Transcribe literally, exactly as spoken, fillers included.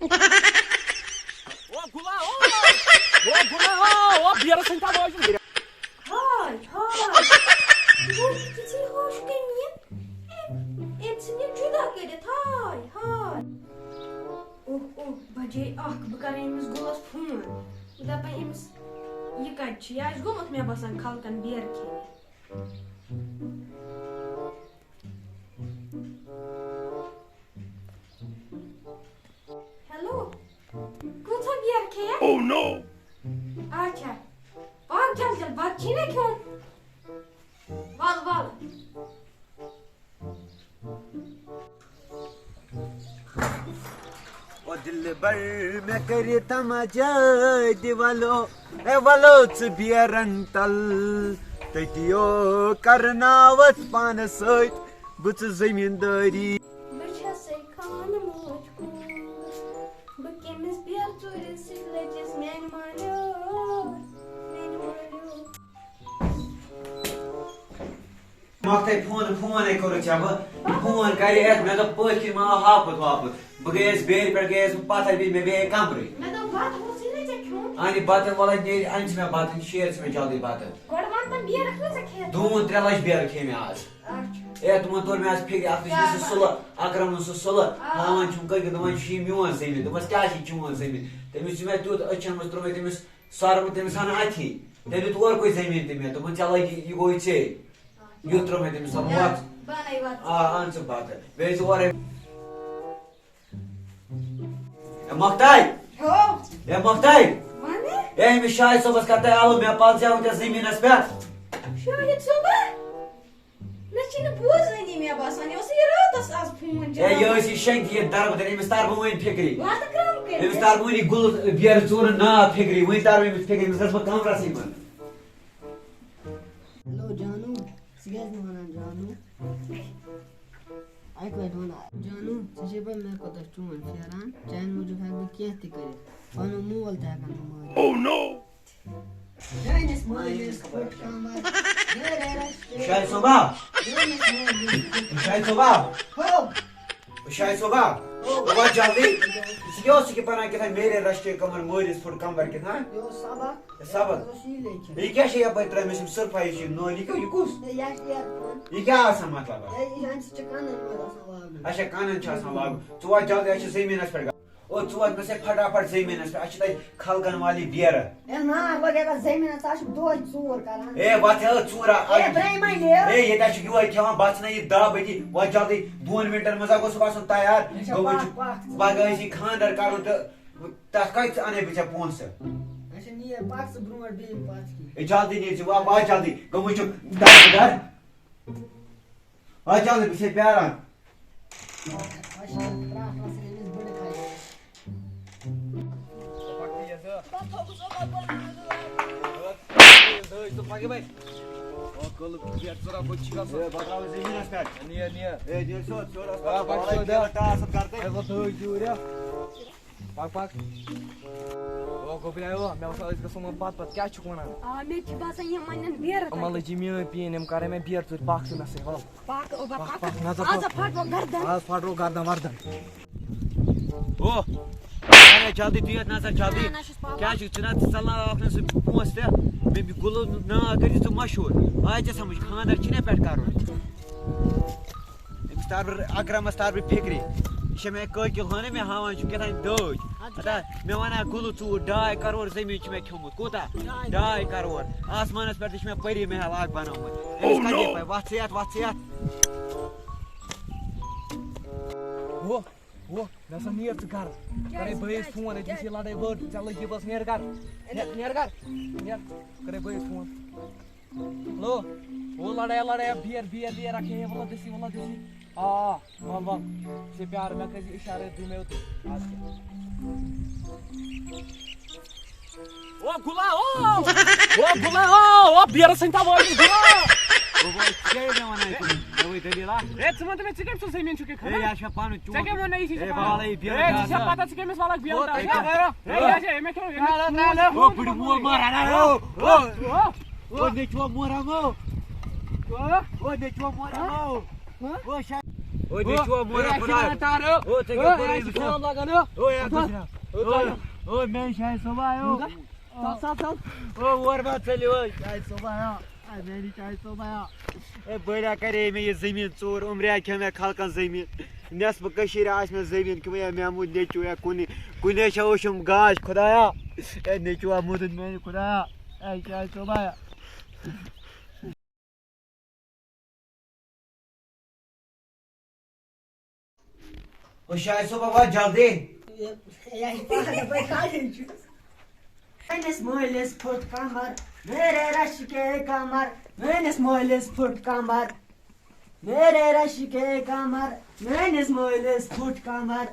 او گُلا، او! او گُلا، او! او بیرس سۭتۍ تھاو وٲجِتھ۔ ہاے، ہاے۔ گوٚو یہِ کِژھٕے ہوش کٔمۍ یِن؟ أمۍ، أمۍ ژھٕنۍ یہِ جُدا کٔرِتھ۔ ہاے، ہاے۔ اوہ، اوہ، بجے اکھ۔ بہٕ کرٕ أمِس گُلس فون۔ بہٕ دپے أمِس، یہِ کتہِ چھُ؟ یہِ آسہِ گوٚمُت، مےٚ باسان، خلقن بیرٕ کھیٚنہِ۔ ہیلو، کۭژاہ بیر کھیٚیَکھ؟ Oh no! اچھا، پَکھ جل جل، بَتہٕ چھی نہ کھیوٚن۔ وَل وَل۔ او دلبر، مےٚ کٔرِ تمجد وَلو، اے وَلو ژٕ بیرن تل، تٔتیو کرناوتھ پانس سۭتۍ بہٕ ژٕ زٔمیٖندٲری۔ بہٕ چھَسَے خان موج کوٗر، بہٕ کٔمِس بیل ژوٗرِ سۭتۍ لٔجِس میٛانہِ مالیو، میٛانہِ مالیو۔ مۄکھتَے فون، فون ہے کوٚرُتھ ژےٚ بہٕ۔ فون کَرِ ہٮ۪تھ، مےٚ دوٚپ پٔتھۍ کِنۍ ما آو ہاپُت واپُت۔ بہٕ گٔیَس بیرِ پٮ۪ٹھ، گٔیَس بہٕ پَتھَر بیٚیہِ، مےٚ بیٚہے کَمرٕے۔ مےٚ دوٚپ بَتہٕ اوسُے نہٕ ژےٚ کھیوٚن۔ اَہَنہِ بَتہٕ وَلَے نیرِ، اَنہِ چھِ مےٚ بَتہٕ، شیر چھِ مےٚ جلدی بَتہٕ۔ گۄڈٕ وَن تہٕ بیرَکھ نہ ژےٚ کھیٚتھ؟ دوٗن ترٛےٚ لَچھ بیرٕ کھے مےٚ آز۔ اچھا۔ اے، تِمن توٚر مےٚ آز فِکرِ، اَکھ تُج مےٚ سُہ سُلہٕ، اکرمن سُہ سُلہٕ، آ۔ ہاوان چھُم کٔرِتھ، دَپان، "یہِ چھُ یہِ میون زٔمیٖن۔" دوٚپمَس، "کیٛاہ چھُ یہِ چون زٔمیٖن؟" تٔمِس چھُ مےٚ تیُتھ أچھَن منٛز ترٛوو مےٚ تٔمِس سۄرمہٕ، تٔمِس ہَنہٕ اَتھی۔ تٔمۍ دیُت اورٕ کُے زٔمیٖن تہِ مےٚ، دوٚپُن، "ژےٚ لَگہِ، یہِ گوٚو ژےٚ۔" یُتھ ترٛوو مےٚ تٔمِس سۄرمہٕ، یا وَتھ۔ بَنٲیِو اَتھ۔ آ، اَن ژٕ بَتہٕ۔ بیٚیہِ ٲسۍ اورَے۔ اے مۄختاے! ہو۔ اے مۄختاے! وَنہٕ؟ اے، أمِس شاہہِ صٲبَس کَر تَے آلو، مےٚ پَل ژےٚ وٕنکٮ۪س زٔمیٖنَس پٮ۪ٹھ۔ شاہد صٲبہ؟ مےٚ چھِنہٕ بوزٲنی، مےٚ باسان، یہِ اوس یہِ راتَس آز فون اے، یہِ چلاوان۔ ٲس یہِ شنٛگی یہِ دربہٕ دٔرۍ، أمِس تَر بہٕ وۄنۍ فِکرِ۔ وَتہٕ کَم کٔرِتھ۔ أمِس تَر بہٕ وۄنۍ یہِ گُلہٕ بیرٕ ژوٗرٕ ناو فِکرِ، وۄنۍ تَر بہٕ أمِس فِکرِ، أمِس گژھٕ بہٕ کَمرَسٕے منٛز۔ ہیلو جانو، ژٕ کیٛازِ نہٕ وَنان جانو؟ اَکہِ لَٹہِ وَن جانو، ژےٚ چھے پَے مےٚ کوٗتاہ چون پھیران، چانہِ موٗجوٗب ہٮ۪کہٕ بہٕ کینٛہہ تہِ کٔرِتھ، پَنُن مول تہِ ہٮ۪کَن بہٕ مٲرِتھ۔ Oh no! میٲنِس مٲلِس پھُٹ کمر۔ شاہد صٲبا۔ میٲنِس مٲلِس پھُٹ۔ شاہد صٲبا۔ ہو۔ شاہد صٲبا۔ ہو۔ بابا جلدی۔ ژٕ کیٛاہ اوسُکھ یہِ پران کیٛاہ تام، میرے رشتے کمر مٲلِس پھُٹ کمر کیٛاہ تام؟ یہِ اوس سبق۔ سبق۔ یہِ اوس یی لیکھِتھ۔ یہِ کیٛاہ چھِ یپٲرۍ ترٲومٕژ یِم سرفہٕ ہِش یِم نٲلۍ؟ یہِ کیٛاہ، یہِ کُس؟ ہے، یہِ آسہِ earphone۔ یہِ کیٛاہ آسان مطلب؟ ہے، یہِ چھِ اَمہِ سۭتۍ چھِ کَنَن منٛز آسان لاگُن۔ اچھا، کَنَن چھِ آسان لاگُن۔ ژٕ وات جلدی، اَسہِ چھِ زٔمیٖنَس پٮ۪ٹھ گژھُن۔ او، ژٕ وَن مےٚ سا فٹافٹ زٔمیٖنَس پٮ۪ٹھ، اَسہِ چھِ تَتہِ خلقَن والی بیرٕ۔ اے نا، وۄنۍ گٔے تَتھ زٔمیٖنَس، ژٕ چھُکھ دۄہَے ژوٗر کران۔ اے، وَتھ ہے ژوٗرا۔ اے، برٛایمَے نیرٕ۔ اے، ییٚتہِ ہا چھُکھ یِہوٚے کھٮ۪وان، بَتہٕ ژھٕنَے یہِ دَہ بَجی، وَتھ جلدی، دۄن مِنٹَن منٛز ہا گوٚژھ آسُن تیار۔ اچھا، گوٚو وۄنۍ پَکھ، چھُ، پَکھ ژٕ۔ پَگاہ ٲسی خانٛدَر کَرُن تہٕ تَتھ کَتہِ ژٕ اَنَے بہٕ ژےٚ پونٛسہٕ؟ اچھا، نیر، پَکھ ژٕ برٛونٛٹھ، بیٚیہِ پَتھ کِنۍ۔ اے، جلدی نیر ژٕ، وَ-، وَتھ جلدی، گوٚو چھُکھ دَر دَر۔ آ، چل، بہٕ چھُسے پیاران۔ پک، پک۔ او گوٚبریو، مےٚ اوس أسۍ گژھو وۄنۍ پتہٕ پتہٕ، کیٛاہ چھُکھ وَنان؟ آ، مےٚ تہِ چھِ باسان، یِم وَنن بیرٕ تۄہہِ۔ یِمَن لٔج یہِ میٛٲنۍ پین، یِم کَرَن مےٚ بیرٕ ژوٗرِ، پَکھ ژٕ مےٚ سۭتۍ، وَل۔ پَکھ، او، پَکھ، پَکھ، پَکھ۔ پَکھ، نظر آز پَکھ۔ پھاٹو گردن۔ آز پھاٹو گردن وردن۔ او، اَرے جلدی دِ یَتھ نظر، جلدی۔ نہ، نہ چھُس پاپا۔ کیٛاہ چھُکھ ژٕ نہ، ژٕ ژَلناو اَکھ نہٕ سُہ پونٛسہٕ تہِ؟ مےٚ، مےٚ گُلہٕ ناو کٔرۍ زِ ژٕ مشہوٗر۔ آے ژےٚ سَمٕجھ، خانٛدر چھُنہ پٮ۪ٹھ کَرُن؟ أمِس تار بہٕ اکرمس تار بہٕ فِکرِ۔ یہِ چھےٚ مےٚ کٲکِل ہٲنہ مےٚ ہاوان چھُ کیٛاہ تام دٲج۔ اَدٕ ہتا، مےٚ وَنان گُلہٕ ژوٗر، ڈاے کرور زٔمیٖن چھُ مےٚ کھیوٚمُت۔ کوٗتاہ؟ ڈاے۔ ڈاے کرور۔ آسمانس پٮ۪ٹھ تہِ چھُ مےٚ پٔری محل اکھ بنومُت۔ أمِس کَتہِ یی پَے؟ وَتھ ژٕ یَتھ، وَتھ ژٕ یَتھ۔ ہُہ، ہُہ، مےٚ سا نیر ژٕ گرٕ۔ کَرے بٲیِس فون، أتی چھِ لڑٲے بٔڑ۔ ژےٚ لٔگی بس، نیر گرٕ۔ نیر، نیر گرٕ۔ نیر۔ کَرے بٲیِس فون۔ ہیلو، او لڑایا لڑایا، بیر بیر بیر، رکھے ہے، ولا دسی، ولا دسی۔ آ، آ، وَل وَل۔ ژےٚ پیار مےٚ کٔرۍ زِ اِشارے، دُمے یوت۔ اَدٕ کیٛاہ۔ او گُلا، او! او گُلا، او! او بیرس سۭتۍ تھاو وٲلِتھ گُلا! او بوے، ژےٚ کیٛاہ یہِ مےٚ وَنان یہِ؟ مےٚ وٕچھ دٔلیٖل اَکھ۔ ہے، ژٕ وَن تہٕ مےٚ، ژٕ کٔمۍ سُنٛد زٔمیٖن چھُکھ یہِ ہے، کھَنان؟ یہِ چھا پَنُن چون؟ ژےٚ کیٛاہ ووٚن مےٚ یہِ چھِ ہے، پَنُن؟ وَلہٕ یہِ بیرٕ ہے، ژےٚ چھا کھَنان۔ پَتہ ژٕ کٔمِس وَلَکھ بیرٕ او، کھَنان؟ تَتہِ ہے، ہے، یہِ چھا، ہے، مےٚ کھیوٚو، ہے، ہے، ہے۔ او بٕڈِ مول مَر، ہے، ہے، او، او۔ او۔ او نیٚچوٗ محرم، او۔ او۔ او نیٚچوٗ محرم، او۔ ہہ؟ او شا-، او، نیٚچوٗ، او، مورا، اے، خۄدایا۔ اَسہِ چھِ وَنان ٹارٕ۔ او، ژےٚ او، کیٛاہ اے، کوٚرُے اَسہِ أمِس چھِ سۭتۍ؟ کھٮ۪وان لگان، او۔ او، اے، او، اَتھ کُس چھُ؟ او، او، مےٚ چھِ اَسہِ صُبحٲے، او۔ ژَل، ژَل، ژَل۔ او، اور ما ژٔلِو، او، چھِ اَسہِ صُبحٲے، او۔ اے، مےٚ نِش چھِ اَسہِ صُبحٲے، او۔ اے، بٔڑیا کَرے مےٚ یہِ زٔمیٖن ژوٗر، عُمریا کھیوٚو مےٚ خلقَن زٔمیٖن۔ نٮ۪صفہٕ کٔشیٖرِ آسہِ مےٚ زٔمیٖن، کھیوٚو مےٚ محموٗد نیٚچوٗ یا کُنہِ، کُنے چھا وٕچھُم گاش، خۄدایا۔ اے، نیٚچوٗ آ موٗدُن میٛانہِ خۄدایا۔ اے، یہِ چھِ اَسہِ صُبحٲے۔ او شاید صٲب، وۄتھ جلدی۔ میٲنِس مٲلِس پھُٹ کمر، میرے رش کے کمر، میٲنِس مٲلِس پھُٹ کمر، میرے رش کے کمر، میٲنِس مٲلِس پھُٹ کمر۔